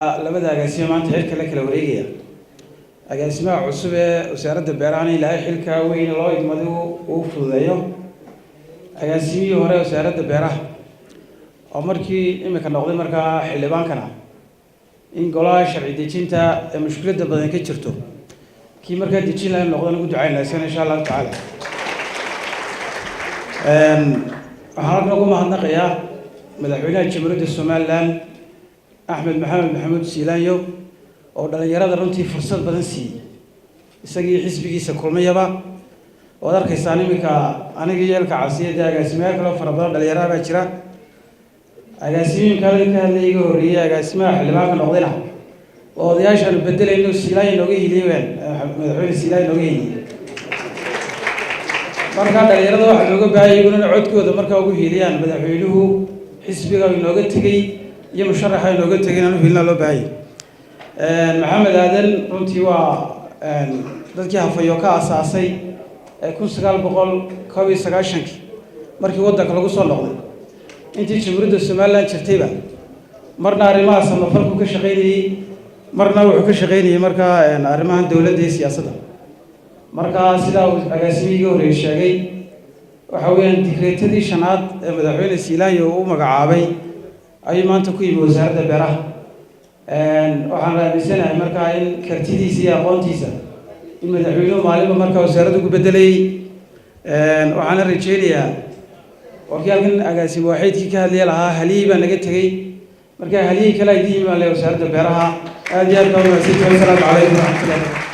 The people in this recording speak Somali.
Labada agaasime maanta xilka la kala wareegaya, agaasimaha cusub ee wasaaradda beeraha, in Ilaahay xilka weyn loo idmaday uu fududeeyo. Agaasimihii hore wasaaradda beeraha oo markii imika noqday markaa xildhibaankana, in golaha sharci dejinta ee mushkiladda badan ka jirto kii markaa dejin laha noqdan ugu ducaynaa isagana, insha Allahu tacaala. Waxaan halkan ugu mahadnaqayaa madaxweynaha Jamhuuriyadda Somaliland, Axmed Maxamed Maxamuud Siilaanyo, oo dhalinyarada runtii fursad badan siiyey, isagii xisbigiisa Kulmiyaba. Ood arkaysaan iminka aniga iyo Elka Casiyada, agaasimayaal kaloo fara badan dhalinyaraha baa jira. Agaasimooyinka halkan ka hadlay iga horreeyey, agaasimaha xildhibaanka noqdayna oo odayaashaanu bedelayno, Siilaanyo nooga hiliyey waan madaxweyne Siilaanyo nooga hiliyey. Markaa dhalinyarada waxaa looga baahanya iyaguna in codkooda markaa ugu hiiliyaan madaxweynuhu xisbiga inooga tegey iyo musharaxa inooga tegay, inaan u hiilina loo baahanya. Maxamed Aadan runtii waa dadkii Hafayo ka asaasay ee 1991-kii markii waddanka lagu soo noqday. Intii Jamhuuriyadda Somaliland jirtayba marna arrimaha samafalku ka shaqaynayey, marna wuxuu ka shaqaynayey markaa arrimahan dowladda iyo siyaasadda. Markaa sidaa uu agaasimihii iga horreeyey sheegay, waxa weeyaan digreetadii shanaad ee madaxweyne Siilaanyo uu u magacaabay ayuu maanta ku yimi wasaaradda beeraha. Waxaan aaminsanahay markaa in kartidiisa iyo aqoontiisa in madaxweynuhu maalinba markaa wasaaradda ugu bedelayey. Waxaana rajeynayaa warkii halkan agaasimo waaxeedkii ka hadlaya lahaa, haliyey baa naga tegey, marka haliyey kale idin yimi baan leeyahay wasaaradda beeraha. Aad iyo aad baa umahadsantahay. Wasalaamu calaykum waraxmatullah.